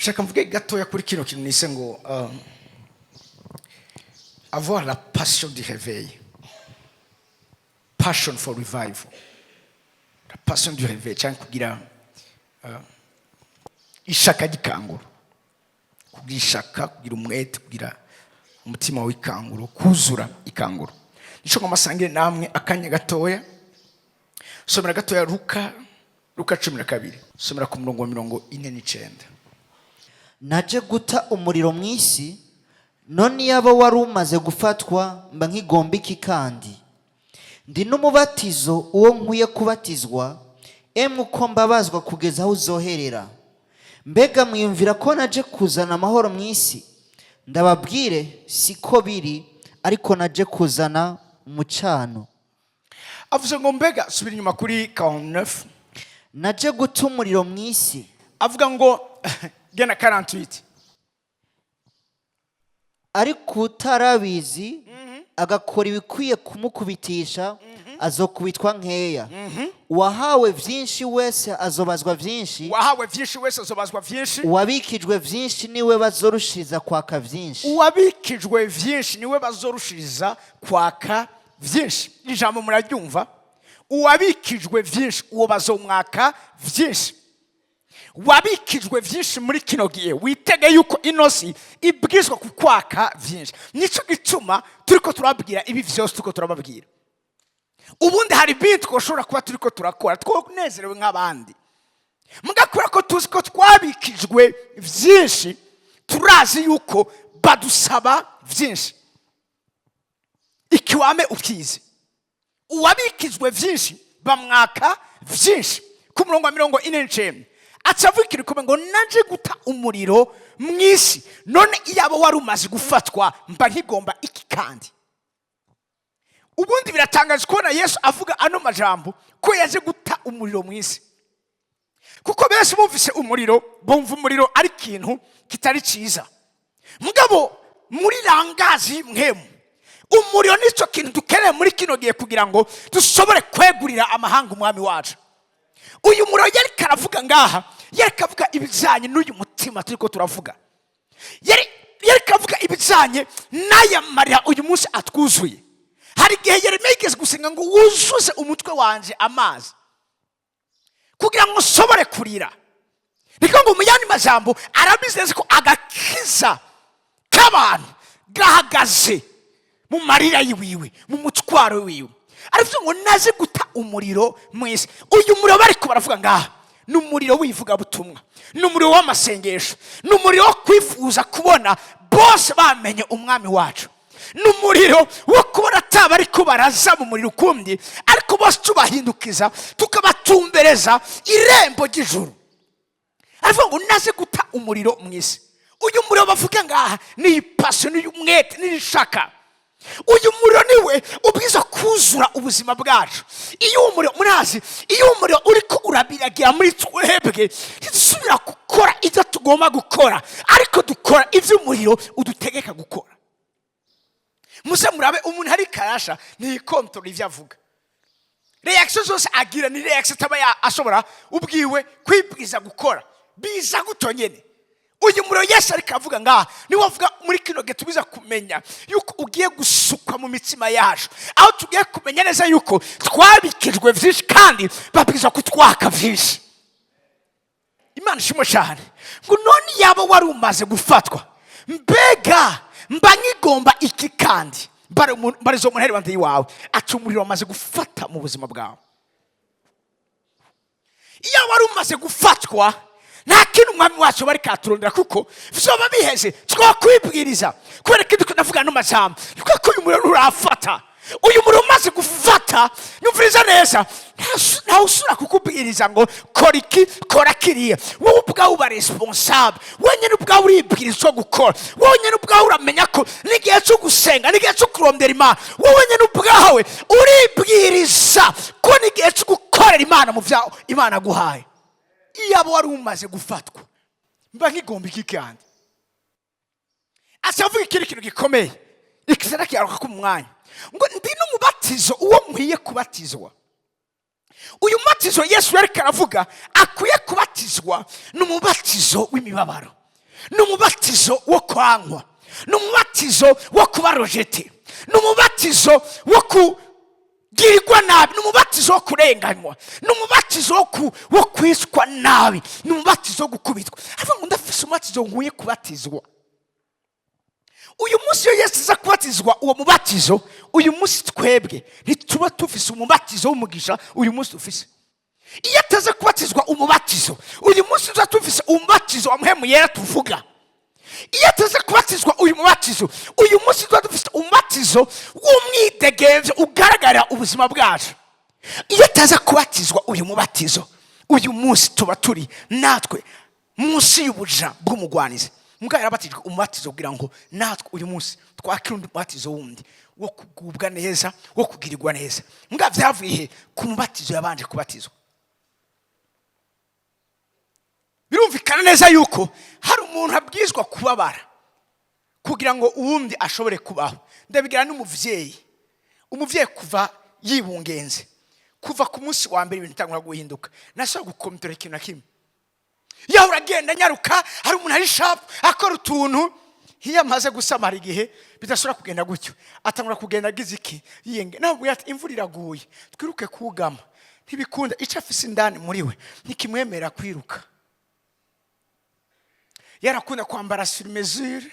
Shaka mvuge gatoya kuri kino kintu nise ngo avoir la passion du réveil, passion for revival, la passion du réveil, cyangwa kugira ishaka ry'ikanguro, kugira ishaka, kugira umwete, kugira umutima w'ikanguro, kuzura ikanguro. Nico ngo masangire namwe akanya gatoya. Somera gatoya Luka 12, somera ku murongo wa 49. Naje guta umuriro mu isi, none iyaba wari umaze gufatwa, mba nkigomba iki kandi? Ndi n'umubatizo uwo nkwiye kubatizwa, emwe uko mbabazwa kugeza aho uzoherera! Mbega mwiyumvira ko naje kuzana amahoro mu isi? Ndababwire, siko biri, ariko naje kuzana umucano. Avuze ngo mbega, subira inyuma kuri 49. Naje guta umuriro mu isi. Avuga ngo, gena 48. Ariko utarabizi agakora ibikwiye kumukubitisha, azokubitwa nkeya. Uwahawe byinshi wese azobazwa byinshi. Wahawe byinshi wese azobazwa byinshi. Uwabikijwe byinshi niwe bazorushiriza kwaka byinshi. Uwabikijwe byinshi niwe bazorushiriza kwaka byinshi. Ijambo muraryumva? Uwabikijwe byinshi, uwo bazomwaka byinshi. Wabikijwe byinshi muri kino gihe, witege yuko ino si ibwirizwa kukwaka byinshi. Nicyo gituma turiko turababwira ibi byose turiko turababwira. Ubundi hari ibindi twashobora kuba turiko turakora twonezerewe nk'abandi, mugakora ko tuzi ko twabikijwe byinshi, turazi yuko badusaba byinshi. Ikiwame ukizi, uwabikijwe byinshi bamwaka byinshi. Ku murongo wa 49 aca avuga ikintu gikomeye ngo: "Naje guta umuriro mu isi, none iyaba wari umaze gufatwa, mba nkigomba iki kandi?" Ubundi biratangaje kubona Yesu avuga ano majambo ko yaje guta umuriro mu isi, kuko benshi bumvise umuriro bumva umuriro ari ikintu kitari cyiza. Mugabo muri langage mpwemu, umuriro nicyo kintu dukeneye muri kino gihe kugira ngo dushobore kwegurira amahanga Umwami wacu. Uyu muriro yari karavuga ngaha, yari kavuga ibijyanye n'uyu mutima turi ko turavuga, yari kavuga ibijyanye n'aya marira uyu munsi atwuzuye. Hari igihe Yeremiya yigeze gusenga ngo: "Wuzuze umutwe wanjye amazi kugira ngo nshobore kurira." Niko ngo mu yandi majambo arabizi neza ko agakiza k'abantu gahagaze mu marira yiwiwe, mu mutwaro wiwe. Aravuga ngo: "Naze guta umuriro mu isi." Uyu muriro bariko baravuga ngaha ni umuriro w'ivugabutumwa, ni umuriro w'amasengesho, ni umuriro wo kwifuza kubona bose bamenye Umwami wacu, ni umuriro wo kubona ataba ariko baraza mu muriro ukundi, ariko bose tubahindukiza, tukabatumbereza irembo ry'ijuru. Aravuga ngo: "Naze guta umuriro mu isi." Uyu muriro bavuga ngaha ni ipassion, ni umwete, ni ishaka. Uyu muriro niwe ubwiza kuzura ubuzima bwacu. Iyo uwo muriro, murazi, iyo uwo muriro uriko urabiragira muri twebwe, ntidusubira gukora ibyo tugomba gukora, ariko dukora ibyo umuriro udutegeka gukora. Muze murabe umuntu ari karasha, ntiyikontorora ibyo avuga. Réaction zose agira ni réaction ataba ashobora ubwiwe kwibwiza gukora, biza guto nyene. Uyu muriro Yesu ariko avuga ngaha niwo avuga muri kino gihe tubiza kumenya yuko ugiye gusukwa mu mitima yacu, aho tugiye kumenya neza yuko twabikijwe byinshi kandi babwiza kutwaka byinshi. Imana ishimwe cyane. Ngo: "None yaba wari umaze gufatwa, mbega mba nkigomba iki kandi?" Mbarizo umuntu ari iwawe aca umuriro wamaze gufata mu buzima bwawe. Iyo wari umaze gufatwa, nta kintu Umwami wacu bari katurondera, kuko vyoba biheze, twakwibwiriza. Kubera ko ndiko ndavuga ano majambo, kuko uyu muriro nturafata. Uyu muriro umaze gufata, nyumviriza neza, ntawe usubira kukubwiriza ngo kora iki, kora kiriya. Wowe ubwawe uba responsable wenyine, ubwawe uribwiriza icyo gukora wenyine, ubwawe uramenya ko n'igihe cyo gusenga, n'igihe cyo kurondera Imana. Wowe wenyine ubwawe uribwiriza ko n'igihe cyo gukorera Imana mu byawe Imana aguhaye. Iyo abo wari umaze gufatwa, mba nkigomba iki kandi? Aca avuga ikindi kintu gikomeye, ikizana kigaruka ku mwanya ngo: "Ndi n'umubatizo uwo nkwiye kubatizwa." Uyu mubatizo Yesu yariko aravuga akwiye kubatizwa ni umubatizo w'imibabaro. Ni umubatizo wo kwankwa, ni umubatizo wo kuba rejeté, ni umubatizo wo kugirirwa nabi, ni umubatizo wo kurenganywa, ni umubatizo wo kwicwa nabi, ni umubatizo wo gukubitwa. Avuga ngo ndafise umubatizo nkwiye kubatizwa. Uyu munsi iyo Yesu aza kubatizwa uwo mubatizo, uyu munsi twebwe ntituba tufise umubatizo w'umugisha uyu munsi dufise. Iyo ataza kubatizwa umubatizo, uyu munsi tuba tufise umubatizo wa Mpwemu Yera tuvuga. Iyo ataza kubatizwa uyu mubatizo, uyu munsi tuba dufise umubatizo w'umwidegemvyo ugaragarira ubuzima bwacu. Iyo ataza kubatizwa uyu mubatizo, uyu munsi tuba turi natwe munsi y'ubuja bw'umugwanizi. Mbwa yarabatijwe umubatizo kugira ngo natwe uyu munsi twakire undi mubatizo wundi wo kugubwa neza, wo kugirirwa neza. Mbwa vyavuye he? Ku mubatizo yabanje kubatizwa. Birumvikana neza yuko hari umuntu abwirizwa kubabara kugira ngo uwundi ashobore kubaho. Ndabigira n'umuvyeyi. Umuvyeyi kuva yibungenze, kuva ku munsi wa mbere, ibintu bitangura guhinduka, ntashobora gukomitora ikintu na kimwe. Yahora agenda anyaruka, hari umuntu ari sharp, akora utuntu. Iyo amaze gusamara, igihe bidashobora kugenda gutyo, atangura kugenda agize iki, yiyenge. Nawe ati imvura iraguye, twiruke kugama, ntibikunda. Icyo afise indani muri we ntikimwemerera kwiruka. Yarakunda kwambara sur mesure,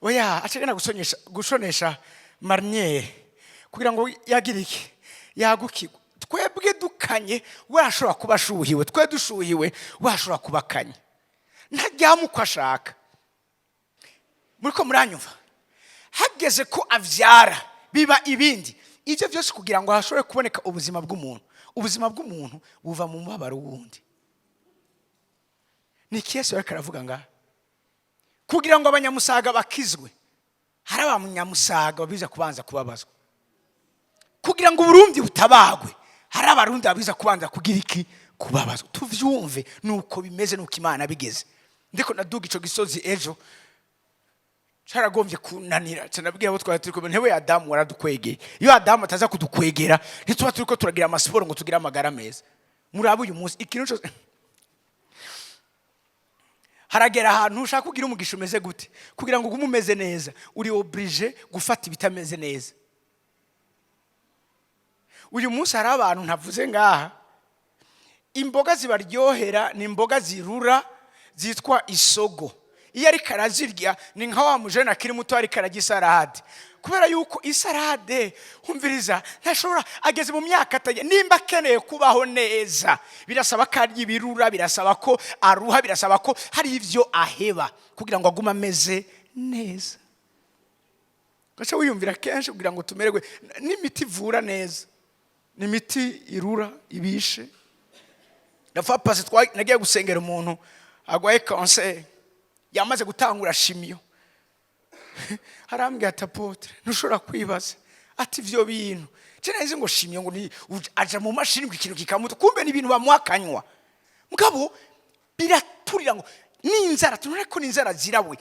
oya, acagenda gushonesha marinière kugira ngo yagire iki, yagukirwe. Twebwe dukanye, we ashobora kuba ashuhiwe, twe dushuhiwe, we ashobora kuba akanye. Ntaryama uko ashaka. Muri ko muranyumva? Hageze ko avyara, biba ibindi. Ibyo byose kugira ngo hashobore kuboneka ubuzima bw'umuntu. Ubuzima bw'umuntu buva mu mubabaro w'uwundi. Ni iki Yesu ariko aravuga ngaha? Kugira ngo abanyamusaga bakizwe, hari abanyamusaga babiza kubanza kubabazwa. Kugira ngo Uburundi butabagwe, hari Abarundi babiza kubanza kugira iki? Kubabazwa. Tuvyumve nuko bimeze, nuko Imana bigeze. Ndiko naduga ico gisozi ejo, caragombye kunanira. Nabwira abo twari turi kumwe, ntewe Adamu waradukwegeye. Iyo Adamu ataza kudukwegera, ntituba turiko turagira amasiporo ngo tugire amagara meza. Murabe uyu munsi, ikintu cyose haragera ahantu ushaka kugira umugisha umeze gute, kugira ngo ugume umeze neza, uri obligé gufata ibitameze neza. Uyu munsi hari abantu, ntavuze ngaha, imboga zibaryohera ni imboga zirura zitwa isogo. Iyo ariko arazirya, ni nka wa mujene akiri muto ariko ararya isalade, kubera yuko isalade, humviriza, ntashobora, ageze mu myaka atajya. Nimba akeneye kubaho neza, birasaba ko arya ibirura, birasaba ko aruha, birasaba ko hari ibyo aheba kugira ngo agume ameze neza. Gaca wiyumvira kenshi kugira ngo tumererwe n'imiti ivura neza ni imiti irura ibishe. Ndavuga pasi, nagiye gusengera umuntu arwaye kanseri, yamaze gutangura chimio. Arambwira ati: "Apôtre, ntushobora kwibaza." Ati ivyo bintu nzi ngo chimio ngo ni aja mu mashini ngo ikintu kikamuta, kumbe ni ibintu bamuha akanywa. Mugabo biraturira ngo n'inzara, tunure ko n'inzara zirabuye,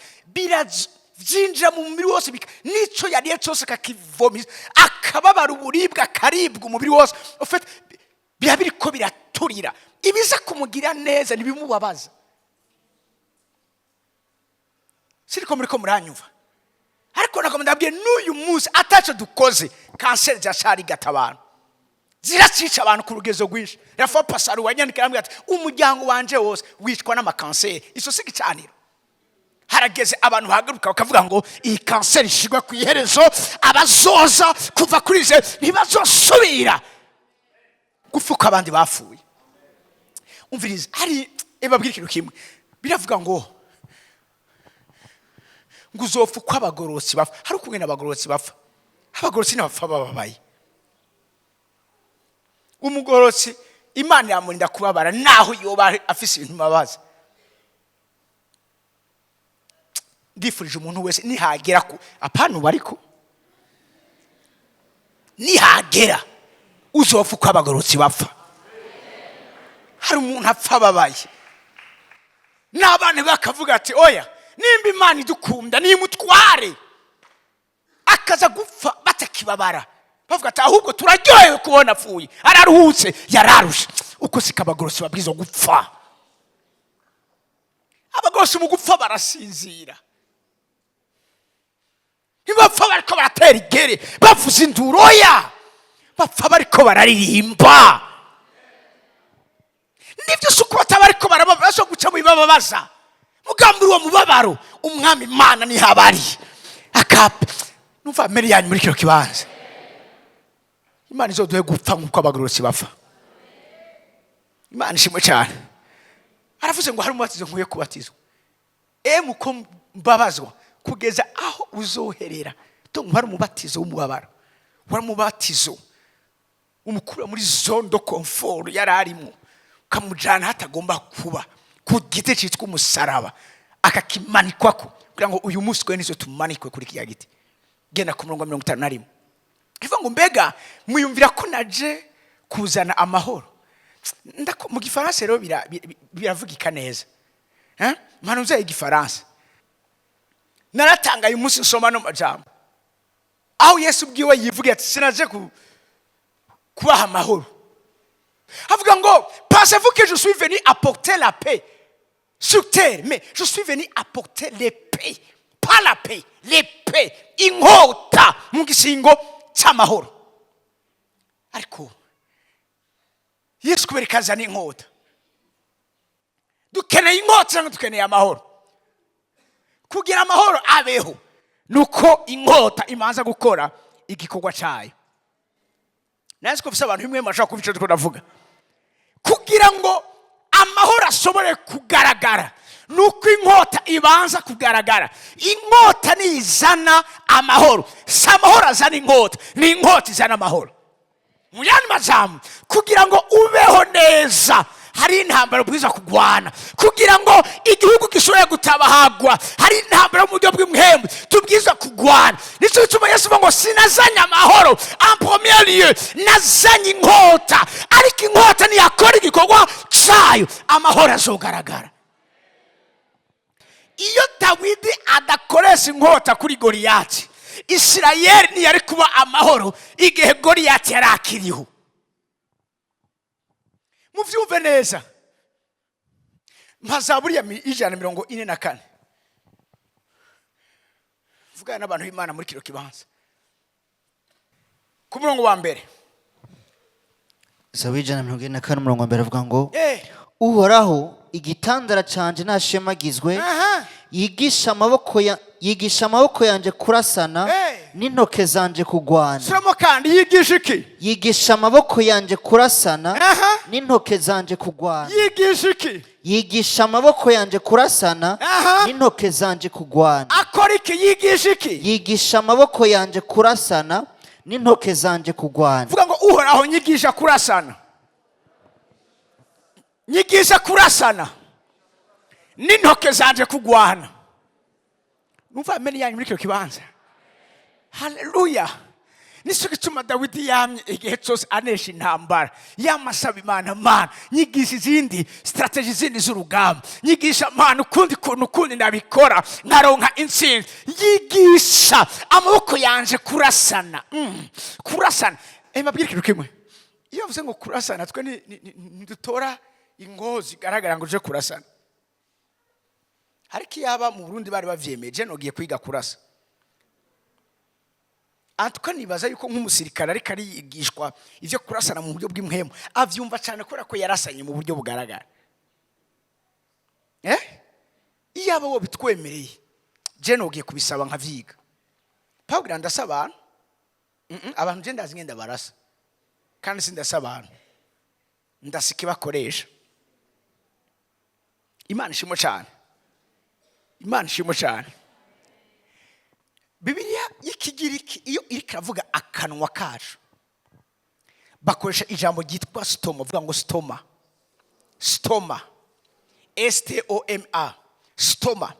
byinjira mu mubiri wose, n'ico yariye cyose akakivomisa, akababara uburibwe, akaribwa umubiri wose. En fait, biba biriko biraturira. Ibiza kumugira neza ntibimubabaza. Siriko muriko muranyumva? Ariko nagomba ndabwiye n'uyu munsi, ataco dukoze, kanseri ziracarigata abantu, ziracica abantu ku rugezo rwinshi. Rafa pasari wanyandikira arambwira ati: "Umuryango wanje wose wicwa n'amakanseri." Ico si igicaniro. Harageze abantu bahaguruka bakavuga ngo iyi kanseri ishirwe ku iherezo, abazoza kuva kuri ize ntibazosubira gupfuka abandi bapfuye. Umviriza, hari babwira ikintu kimwe. Biravuga ngo uzopfa uko abagororotsi bapfa. Hari ukungene abagororotsi bapfa. Abagororotsi ntibapfa bababaye. Umugororotsi Imana yamurinda kubabara, naho yoba afise ibintu bibabaza. Ndifurije umuntu wese, nihagera ku apana ubu, ariko nihagera uzopfa uko abagororotsi bapfa. Hari umuntu apfa ababaye, n'abana bakavuga ati: "Oya, nimba Imana idukunda nimutware." Akaza gupfa batakibabara, bavuga ati: "Ahubwo turaryohewe kubona apfuye, araruhutse, yararushe." Uko siko abagororotsi babwirizwa gupfa. Abagororotsi. Rwose mu gupfa barasinzira, ntibapfa bariko baratera igere, bavuza induru. Oya, bapfa bariko bararirimba. Nibyo, si uko bataba bariko barababasha guca mu bibababaza, mugambi uwo mubabaro Umwami Imana niho aba ari. Akapa numva amere yanyu muri kino kibanza. Imana izoduhe gupfa nk'uko abagororotsi bapfa. Imana ishimwe cyane. Aravuze ngo hari umubatizo nkwiye kubatizwa, emu uko mbabazwa kugeza aho uzoherera. Donc hari umubatizo w'umubabaro, wari umubatizo umukura muri zone de confort yari arimo, ukamujyana hatagomba kuba, ku giti cyitwa umusaraba, akakimanikwako kugira ngo uyu munsi twe nizo tumanikwe kuri kiriya giti. Genda ku murongo wa 51. Ivuga ngo: "Mbega mwiyumvira ko naje kuzana amahoro?" Mu Gifaransa rero biravugika neza. Eh? Mpanuza Igifaransa. Naratangaye umunsi nsoma no majambo aho Yesu ubwiwe yivuga ati: "Sinaje kubaha amahoro." Avuga ngo: "Pensez-vous que je suis venu apporter la paix sur terre? Mais je suis venu apporter l'épée, pas la paix, l'épée, inkota mu gisingo cy'amahoro." Ariko Yesu kubera ikazana inkota. Dukeneye inkota cyangwa dukeneye amahoro? Kugira amahoro abeho nuko inkota imanza gukora igikorwa cyayo. Nanzi ko mfise abantu bimwe bashobora kuba ico ndiko ndavuga. Kugira ngo amahoro ashobore kugaragara nuko inkota ibanza kugaragara. Inkota nizana amahoro. Si amahoro azana inkota, ni inkota izana amahoro. Mu yandi majambo, kugira ngo ubeho neza hari intambara ubwiza kugwana. Kugira ngo igihugu gishobore gutabahagwa hari intambara mu buryo bw'impwemu tubwiza kugwana. Nicyo gituma Yesu avuga ngo: "Sinazanye amahoro en premier lieu, nazanye inkota." Ariko inkota niyakora igikorwa cyayo, amahoro azogaragara. Iyo Dawidi adakoresha inkota kuri Goliyati, Isirayeli ntiyari kuba amahoro igihe Goliyati yari akiriho. Mubyumve neza. Mpa Zaburi ya 144. Vugana n'abantu b'Imana muri kino kibanza, ku murongo wa mbere. Zaburi 144, umurongo wa mbere, avuga ngo: "Uhoraho igitandara canje nashemagizwe, yigisha amaboko yanje kurasana n'intoke zanje kugwana." Suramo kandi. Yigisha iki? Yigisha amaboko yanje kurasana n'intoke zanje kugwana. Yigisha iki? Yigisha amaboko yanje kurasana n'intoke zanje kugwana. Akora iki? Yigisha iki? Yigisha amaboko yanje kurasana n'intoke zanje kugwana. Vuga ngo: "Uhoraho, nyigisha kurasana, nyigisha kurasana n'intoke zanje kugwana." Numva amene yanyu muri kino kibanza. Haleluya! Nicyo gituma Dawidi yamye igihe cyose anesha intambara yamasaba Imana: "Mana, nyigisha izindi stratégies zindi z'urugamba, nyigisha Mana ukundi kuntu ukundi ndabikora nkaronka intsinzi. Yigisha amaboko yanje kurasana." Kurasana. Mbabwire ikintu kimwe. Iyo bavuze ngo kurasana, twe ntidutora ingo zigaragara ngo uje kurasana. Ariko iyaba mu Burundi bari bavyemeje, nogiye kwiga kurasa. Antuka nibaza yuko nk'umusirikare ariko arigishwa ivyo kurasana mu buryo bw'impwemu avyumva cyane, kubera ko yarasanye mu buryo bugaragara. Iyaba wo bitwemereye, je nogiye kubisaba nkavyiga. Pawulo ndasa abantu. Abantu je ndazi ngenda barasa, kandi sindasa abantu, ndasa ikibakoresha. Imana ishimwe cyane, Imana ishimwe cyane. Bibiliya y'Ikigiriki iyo iriko iravuga akanwa kacu bakoresha ijambo ryitwa stoma. Bavuga ngo stoma, stoma, stoma, stoma.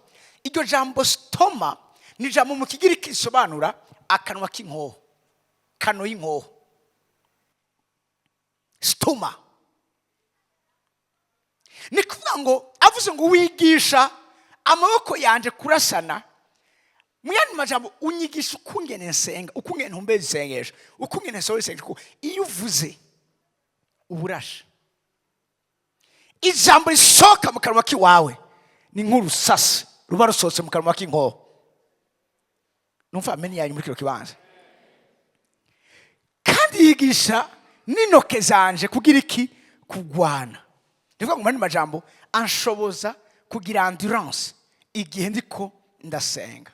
Iryo jambo stoma ni ijambo mu Kigiriki risobanura akanwa k'inkoho, kano y'inkoho, stoma. Ni kuvuga ngo avuze ngo: "Wigisha amaboko yanje kurasana," mu yandi majambo unyigisha ukungene nsenga, ukungene ntumbeza isengesho, ukungene nsohora isengesho, kuko iyo uvuze uburasha, ijambo risohoka mu kanwa k'iwawe. Ni nk'urusasi ruba rusohotse mu kanwa k'inkoho. Numva ameni yanyu muri kino kibanza. Kandi yigisha n'intoke zanje kugira iki? Kugwana. Ndivuga ngo mu yandi majambo, anshoboza kugira endurance igihe ndiko ndasenga,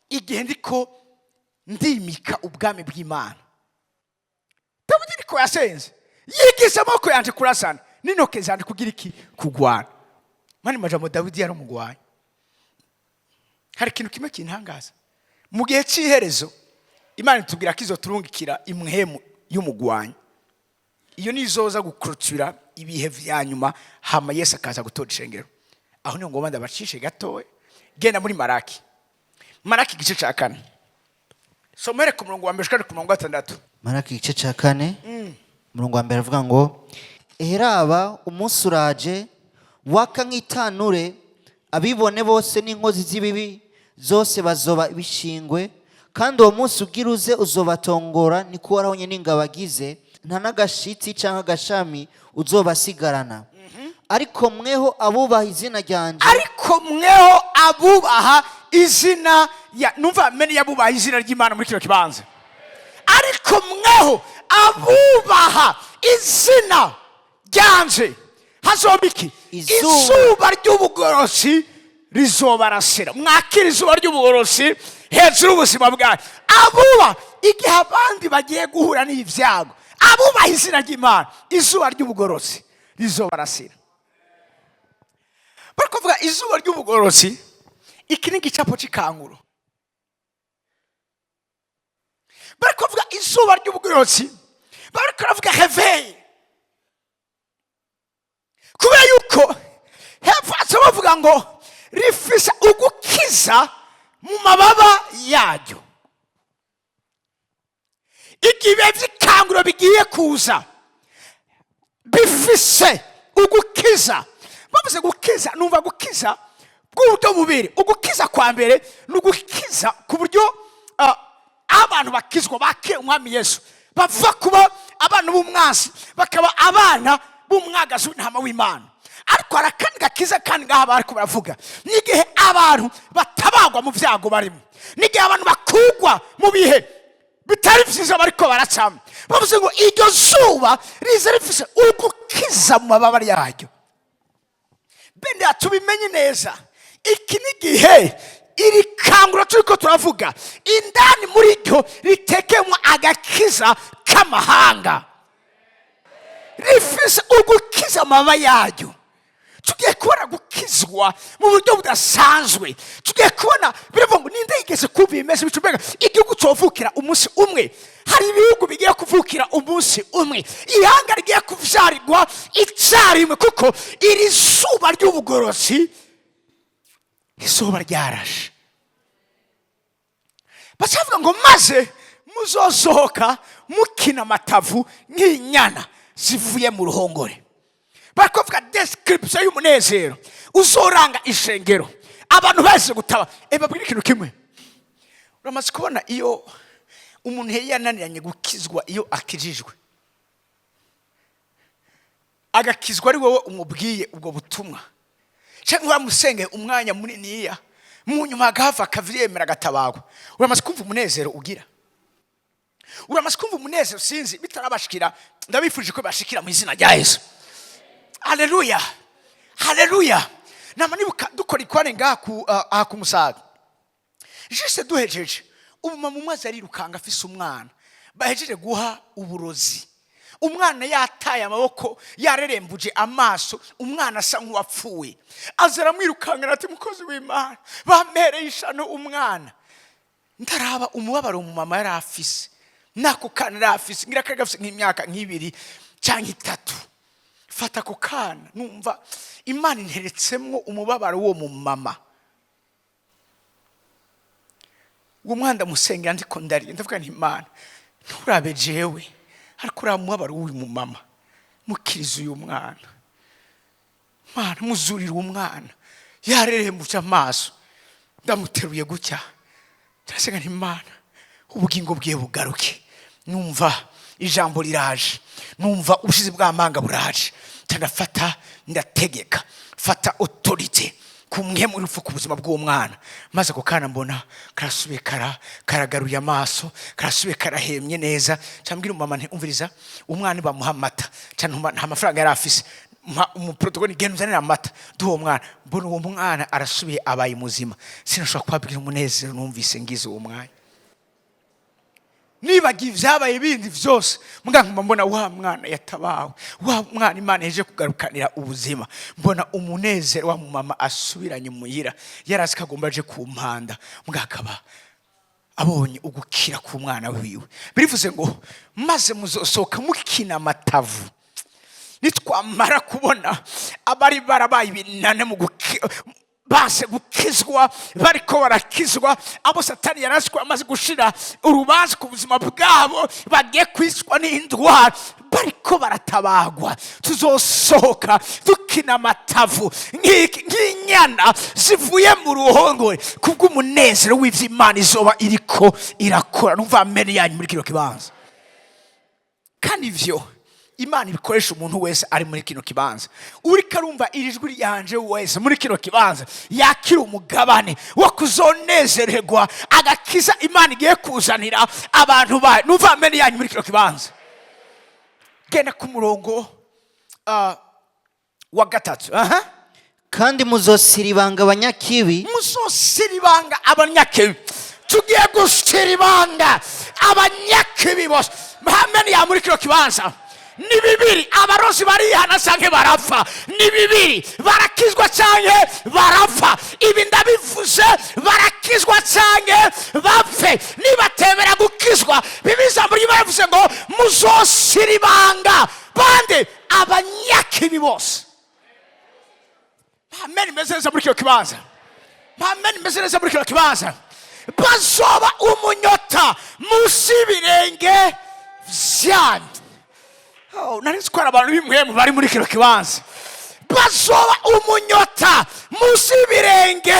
igihe ndiko ndimika ubwami bw'Imana. Dawidi niko yasenze: yigisha amaboko yanje kurasana n'intoke zanje kugira iki? Kugwana. Mani majambo, Dawidi yari umugwanyi. Hari ikintu kimwe kintangaza: mu gihe cy'iherezo, Imana itubwira ko izoturungikira imwemu y'umugwanyi. Iyo nizoza gukurutira ibihe vya nyuma, hama Yesu akaza gutora ishengero. Aho niho ngomba ndabacishe gatoya. Genda muri Maraki, Maraki igice cya 4, somere ku murongo wa 1 ushikane ku murongo wa 6. Maraki igice cya 4, umurongo wa 1, aravuga ngo: "Eheraba, umunsi uraje waka nk'itanure, abibone bose n'inkozi z'ibibi zose bazoba ibishingwe. Kandi uwo munsi ugira uze uzobatongora, niko Uhoraho n'ingabo agize, nta n'agashitsi cyangwa agashami uzobasigarana. Ariko mweho abubaha izina ryanje." Ariko mweho abubaha izina ya, numva mene yabubaha izina ry'Imana muri kino kibanza. Ariko mweho abubaha izina ryanje, hazoba iki? Izuba. Izuba ry'ubugorosi rizobarasira. Mwakira izuba ry'ubugorosi hejuru y'ubuzima bwawe. Abuba, igihe abandi bagiye guhura n'ibyago, abubaha izina ry'Imana, izuba ry'ubugorosi rizobarasira. Bari kuvuga izuba ry'ubugorosi. Iki ni igicapo cy'ikanguro. Bari kuvuga izuba ry'ubugorosi, bari kuvuga réveil, kubera yuko hepfo haca bavuga ngo rifise ugukiza mu mababa yaryo. Igihe ibihe by'ikanguro bigiye kuza bifise ugukiza. Bavuze gukiza, numva gukiza bw'uburyo bubiri. Ugukiza kwa mbere ni ugukiza ku buryo abantu bakizwa, bakira Umwami Yesu, bava kuba abana b'umwansi bakaba abana b'umwagazi w'intama w'Imana. Ariko hari akandi gakiza kandi ngaha bariko baravuga, n'igihe abantu batabagwa mu byago barimo, n'igihe abantu bakugwa mu bihe bitari vyiza bariko baracamo. Bavuze ngo iryo zuba riza rifise ugukiza mu mababa yaryo. Bende tubimenye neza, iki ni igihe iri kangura turiko turavuga, indani muri ryo ritekemwo agakiza k'amahanga. Rifise ugukiza amababa yaryo. Tugiye kubona gukizwa mu buryo budasanzwe. Tugiye kubona, biravuga ngo ninde yigeze kumva ibimeze bityo? Mbega igihugu covukira umunsi umwe! Hari ibihugu bigiye kuvukira umunsi umwe, ihanga rigiye kuvyarirwa icyarimwe, kuko iri zuba ry'ubugorosi, izuba ryarashe. Bacavuga ngo maze muzosohoka mukina amatavu nk'inyana zivuye mu ruhongore. Barakuvuga description y'umunezero uzoranga ishengero, abantu baje gutaba. Babwira ikintu kimwe: uramaze kubona iyo umuntu yari yananiranye gukizwa, iyo akijijwe, agakizwa ari wowe umubwiye ubwo butumwa cyangwa wamusengeye umwanya muniniya, mu nyuma agahava akavyemera, agatabagwa, uramaze kumva umunezero ugira? Uramaze kumva umunezero? Sinzi, bitarabashikira, ndabifurije ko bashikira mu izina rya Yesu. Haleluya, haleluya! Nama nibuka dukora ikwane ngaha aha ku Musaga, juste duhejeje, ubu mama umwe aza arirukanga afise umwana bahejeje guha uburozi. Umwana yataye amaboko, yarerembuje amaso, umwana asa nk'uwapfuye. Aza aramwirukangana ati: "Mukozi w'Imana, bampereye ishano umwana." Ndaraba umubabaro mu mama yari afise n'ako kana yari afise, ngira kari gafise nk'imyaka 2 cyangwa 3. Fata ako kana, numva Imana interetsemo umubabaro w'uwo mu mama. Uwo mwana ndamusengera, ndiko ndarira, ndavuga nti: "Imana, nturabe jewe, ariko uriya mubabaro w'uyu mumama, mukiriza uyu mwana. Mana, muzurire uwo mwana yarerembuje amaso." Ndamuteruye gutya, ndasenga nti: "Imana, ubugingo bwiwe bugaruke." Numva Ijambo riraje, numva ubushizi bw'amanga buraje. Nca ndafata, ndategeka, fata autorité ku mpwemu y'urupfu ku buzima bw'uwo mwana. Maze ako kana mbona karasubiye, karagaruye amaso, karasubiye karahemye neza. Cyambwira umumama nti: "Umviriza, umwana bamuha amata." Nca ntuma, nta mafaranga yari afise, mpa umuprotokoli: "Genda uzanire amata duha uwo mwana." Mbona uwo mwana arasubiye abaye muzima. Sinashobora kubabwira umunezero numvise ngize uwo mwanya. Nibagiye ibyabaye bindi byose, mbwa nkuma mbona wa mwana yatabawe, wa mwana Imana yaje kugarukanira ubuzima. Mbona umunezero wa mumama asubiranye muhira, yari azi ko agomba aje ku mpanda, mbwa akaba abonye ugukira k'umwana wiwe. Birivuze ngo maze muzosohoka mukina amatavu. Nitwamara kubona abari barabaye ibinane mu base gukizwa bariko barakizwa, abo Satani yaraswe amaze gushira urubanza ku buzima bwabo, bagiye kwicwa n'indwara, bariko baratabagwa, tuzosohoka dukina amatavu nk'inyana zivuye mu ruhongore, kubw'umunezero w'ivy'Imana izoba iriko irakora. Numva amen yanyu muri kino kibanza. Kandi ivyo Imana ibikoresha umuntu wese ari muri kino kibanza. Uriko arumva iri jwi ryanje wese muri kino kibanza, yakira umugabane wo kuzonezererwa agakiza Imana igiye kuzanira abantu bayo. Numva amen yanyu muri kino kibanza. Genda ku murongo wa gatatu, aha. Kandi muzosiribanga abanyakibi. Muzosiribanga abanyakibi. Tugiye gusiribanga abanyakibi bose. Amen ya muri kino kibanza. Ni bibiri: abarozi barihana canke barapfa. Ni bibiri: barakizwa canke barapfa. Ibi ndabivuze: barakizwa canke bapfe. Nibatemera gukizwa, bibi ijambo ry'Imana rivuze ngo muzosiribanga bande? Abanyakibi bose. Amen imeze neza muri kino kibanza. Amen imeze neza muri kino kibanza. Bazoba umunyota munsi y'ibirenge vyanyu. Oh, nari nzi ko hari abantu b'impwemu bari muri kino kibanza. Bazoba umunyota munsi y'ibirenge.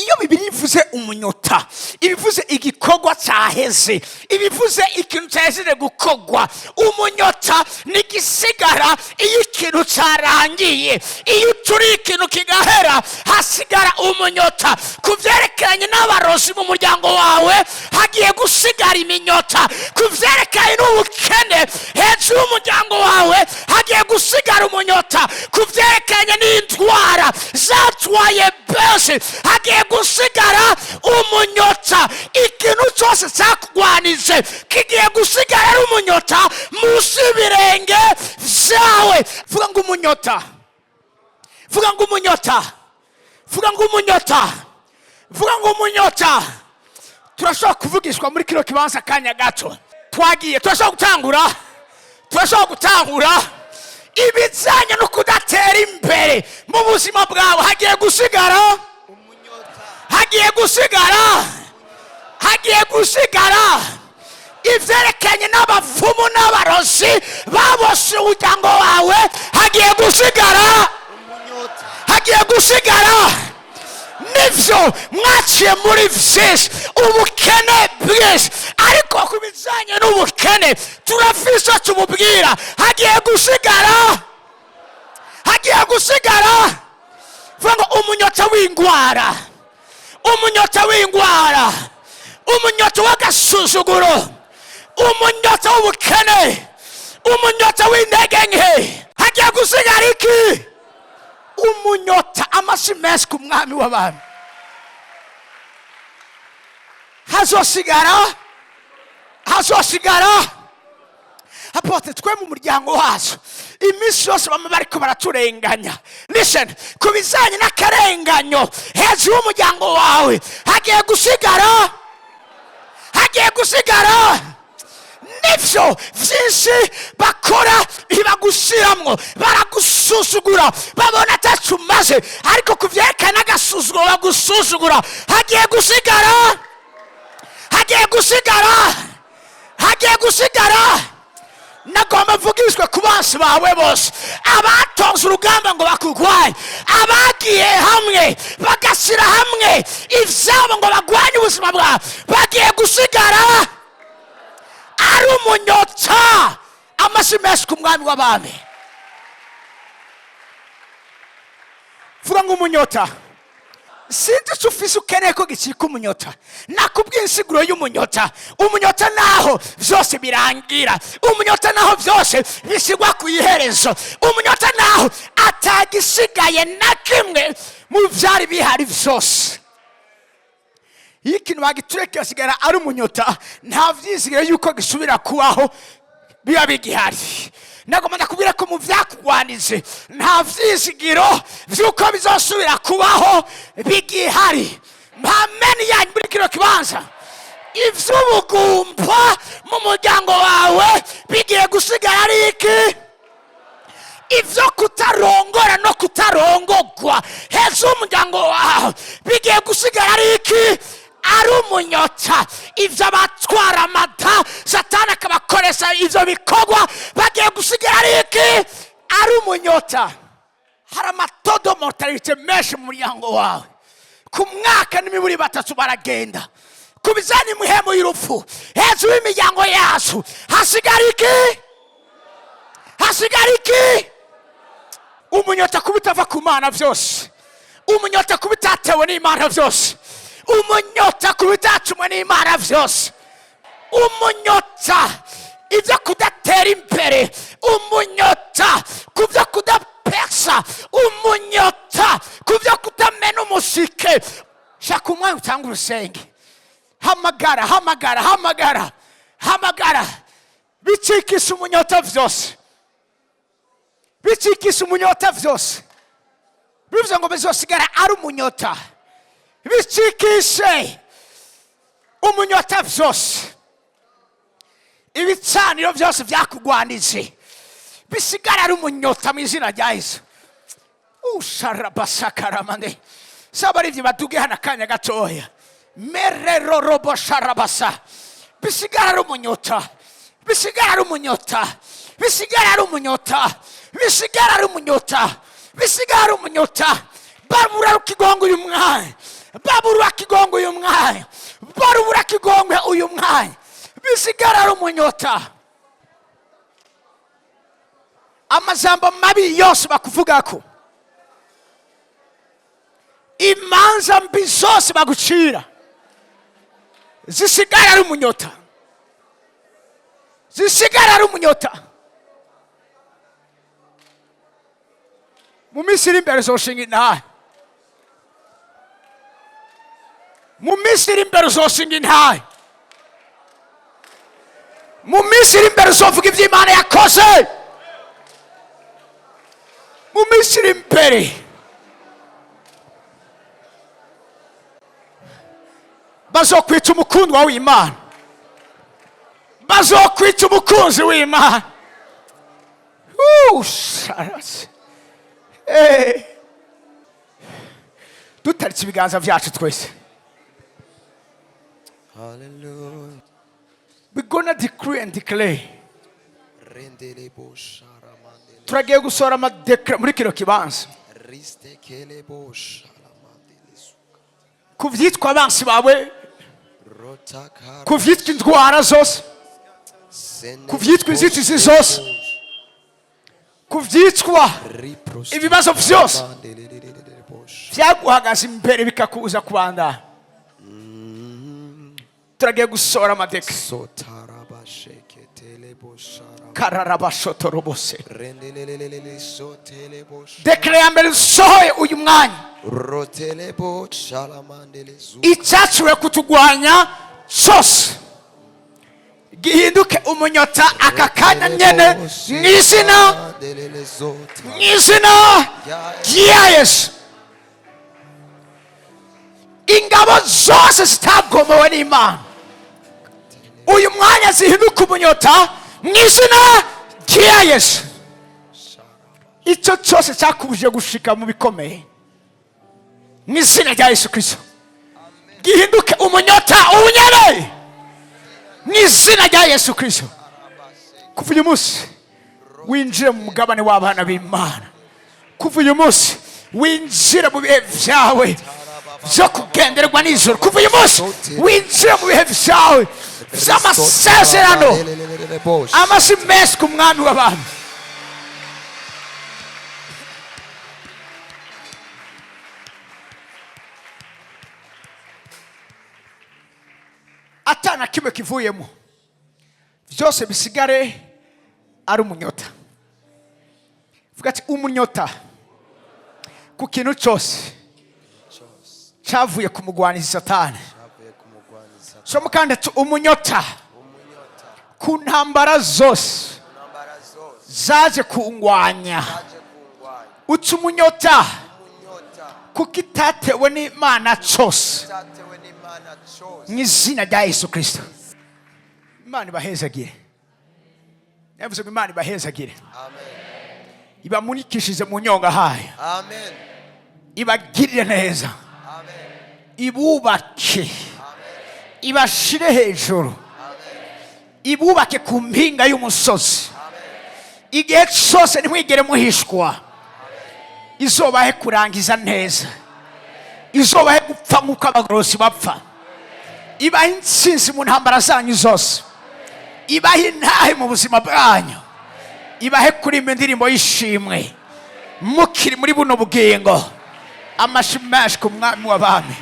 Iyo Bibiri ivuze umunyota, ibivuze igikorwa cyaheze, ibivuze ikintu cyahejeje gukorwa. Umunyota ni igisigara iyo ikintu cyarangiye. Iyo uturiye ikintu kigahera, hasigara umunyota. Ku byerekeranye n'abarozi mu muryango wawe, hagiye gusigara iminyota. Ku byerekeranye n'ubukene hejuru y'umuryango wawe, hagiye gusigara umunyota. Ku byerekeranye n'indwara zatwaye benshi, hagiye gusigara umunyota. Ikintu cyose cyakugwanije kigiye gusigara ari umunyota munsi y'ibirenge byawe. Vuga ngo umunyota, vuga ngo umunyota, vuga ngo umunyota, vuga ngo umunyota. Turashobora kuvugishwa muri kino kibanza akanya gato? Twagiye, turashobora gutangura, turashobora gutangura. Ibijyanye no kudatera imbere mu buzima bwawe, hagiye gusigara, hagiye gusigara, hagiye gusigara. Ibyerekeranye n'abapfumu n'abarozi baboshe umuryango wawe, hagiye gusigara, hagiye gusigara. Nivyo, mwaciye muri vyinshi, ubukene bwinshi, ariko ku bijanye n'ubukene turafise tumubwira: hagiye gusigara, hagiye gusigara. Vuga ngo umunyota w'ingwara, umunyota w'ingwara, umunyota w'agasuzuguro, umunyota w'ubukene, umunyota w'intege nke. Hagiye gusigara iki? Umunyota. Amashyi menshi ku Mwami w'abantu. Hazosigara, hazosigara. Apôtre, twe mu muryango wacu iminsi yose bamwe bariko baraturenganya. Listen, ku bijanye n'akarenganyo hejuru y'umuryango wawe, hagiye gusigara, hagiye gusigara. Nivyo, vyinshi bakora ntibagushiramwo, baragusuzugura, babona atacu umaze, ariko ku vyerekana agasuzuguro bagusuzugura, hagiye gusigara, hagiye gusigara, hagiye gusigara. Nagomba mvugishwe ku bansi bawe bose, abatonze urugamba ngo bakugwaye, abagiye hamwe bagashyira hamwe ivyabo ngo bagwanye ubuzima bwawe, bagiye gusigara. Umunyota. Amashyi menshi ku Mwami w'abami. Vuga ngo umunyota. Sinzi icyo ufise ukeneye ko gicika umunyota. Nakubwiye insiguro y'umunyota. Umunyota naho byose birangira, umunyota naho byose bishyirwa ku iherezo, umunyota naho atagisigaye na kimwe mu byari bihari byose. Iyo ikintu bagitureka kigasigara ari umunyota, nta byizigiro yuko gisubira kubaho biba bigihari. Nagomba ndakubwira ko mu byakugwanije nta byizigiro by'uko bizosubira kubaho bigihari. Mpameni yanyu muri kino kibanza. Iby'ubugumba mu muryango wawe bigiye gusigara ari iki? Ibyo kutarongora no kutarongogwa hejuru y'umuryango wawe bigiye gusigara ari iki? Ari umunyota. Ibyo abatwara amata, Satani akabakoresha ibyo bikorwa, bagiye gusigara ari iki? Ari umunyota. Hari ama taux de mortalité menshi mu muryango wawe. Ku mwaka n'imiburi batatu baragenda ku bijyanye n'imihemu y'urupfu hejuru y'imiryango yacu. Hasigara iki? Hasigara iki? Umunyota kuba utava ku Mana byose, umunyota kuba utatewe n'Imana byose, umunyota kuba utacumwe n'Imana byose, umunyota ibyo kudatera imbere, umunyota ku byo kudapesa, umunyota ku byo kutamena umusike. Shaka umwanya utanga urusenge. Hamagara, hamagara, hamagara, hamagara. Bicikisha umunyota byose, bicikisha umunyota byose. Bivuze ngo bizosigara ari umunyota. Bicikishe umunyota byose. Ibicaniro byose byakugwanije bisigara ari umunyota mu izina rya Yesu. Usharabasakaramande saba arivyo baduge hano akanya gatoya. Mererorobo sharabasa. Bisigara ari umunyota, bisigara ari umunyota, bisigara ari umunyota, bisigara ari umunyota, bisigara ari umunyota. Babura rukigongo uyu mwanya, babura kigongo uyu mwanya, barubura kigongwe uyu mwanya. Bisigara ari umunyota. Amajambo mabi yose bakuvugako, imanza mbi zose bagucira, zisigara ari umunyota, zisigara ari umunyota. Mu minsi iri imbere uzoshinga intahe. Mu minsi iri imbere uzoshinga intahe. Mu minsi iri imbere uzovuga ibyo Imana yakoze. Mu minsi iri imbere bazokwita umukundwa w'Imana, bazokwita umukunzi w'Imana. Usharase. Dutaritse ibiganza byacu twese. Hallelujah. We gonna decree and declare. Rendelebo sharamandele. Turagiye gusohora ama décret muri kino kibanza. Ristekelebo sharamandele suka. Ku vyitwa abansi bawe, Rotakara. ku vyitwa indwara zose, ku vyitwa inzitizi zose, ku vyitwa ibibazo vyose vyaguhagaze imbere bikakubuza kubandana, turagiye gusohora ama décret. Sotarabasheketelebo sharam. Kararabashotorobose. Rendelelelele sotelebo Décret ya mbere usohoye uyu mwanya: Rotelebo shalamandele zuka. Icyaciwe kutugwanya cyose gihinduke umunyota aka kanya nyene, mu izina, Mandelele zota. mu izina rya Yesu. Ingabo zose zitagomowe n'Imana uyu mwanya zihinduka umunyota mu izina rya Yesu. Icyo cyose cyakubujije gushika mu bikomeye, mu izina rya Yesu Kristo gihinduke umunyota ubunyere, mu izina rya Yesu Kristo. Kuva uyu munsi winjire mu mugabane w'abana b'Imana. Kuva uyu munsi winjire mu bihe byawe. Byo kugenderwa nijoro. Kuva uyu munsi winjire mu bihe byawe by'amasezerano. Amashyi menshi ku Mwami w'abantu. Atana kimwe kivuyemo, byose bisigare ari umunyota. Vuga ati: "Umunyota ku kintu cyose cyavuye ku mugwanizi Satani." Somo kandi ati: "Umunyota ku ntambara zose zaje kungwanya." Uca umunyota kuko itatewe n'Imana cyose, mu izina rya Yesu Kirisito. Imana ibahezagire. Yavuze ngo Imana ibahezagire, ibamurikishije mu nyonga hayo, Amen. ibagirire neza, Amen. ibubake, ibashire hejuru, ibubake ku mpinga y'umusozi. Igihe cyose ntimwigere muhishwa. Izobahe kurangiza neza, izobahe gupfa nk'uko abagorosi bapfa, ibahe intsinzi mu ntambara zanyu zose, ibahe intahe mu buzima bwanyu, ibahe kuririmba indirimbo y'ishimwe mukiri muri buno bugingo. Amashyi menshi ku Mwami w'abami.